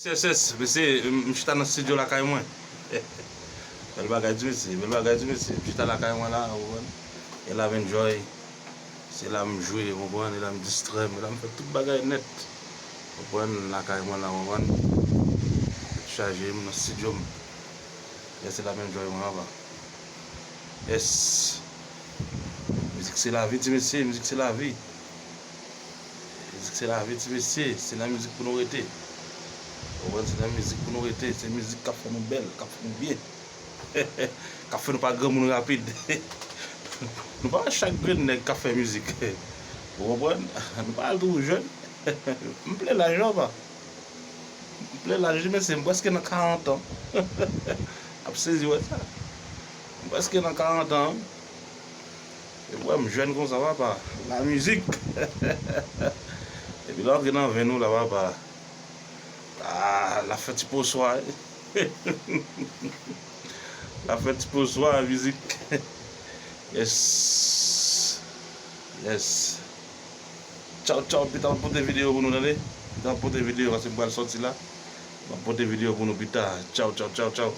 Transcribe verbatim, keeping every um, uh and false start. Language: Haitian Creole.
Yes, yes, mesye, m, m chita nan studio lakay mwen. Bèl bagay, ti mesye, bèl bagay, ti mesye. M chita lakay mwen la, ou konprann? E la m enjoy. Se la m jwe, ou konprann? E la m distrè m, e la m fè tout bagay nèt. Ou konprann? Lakay mwen la, ou konprann? Tèt chaje, m nan studio m. E se la m enjoy mwen anba. Yes. Mizik se lavi, ti mesye, mizik se lavi. Mizik se lavi, ti mesye, se nan mizik pou nou rete. Ou konprann, se nan mizik pou nou rete, se mizik k ap fè nou bèl, k ap fè nou byen. K ap fè nou pa granmoun rapid. Nou pa wè chak grenn nèg k ap fè mizik. Ou konprann? Nou pa al twò jèn. M plen laj la, pa. M plen laj, mesye, m prèske nan karant an. Ap sezi wè sa. M prèske nan karant an. E wè m jèn konsa, papa. La mizik. Epi lè w antre nan venn ou la, papa. Ah, l ap fè ti poswa. L ap fè ti poswa, mizik. Yes. Yes. Tchaw, tchaw, pita m ap pote videyo pou nou, tande. Pita m ap pote videyo, paske m pral sòti la. M ap pote videyo pou nou pita. Tchaw, tchaw, tchaw, tchaw.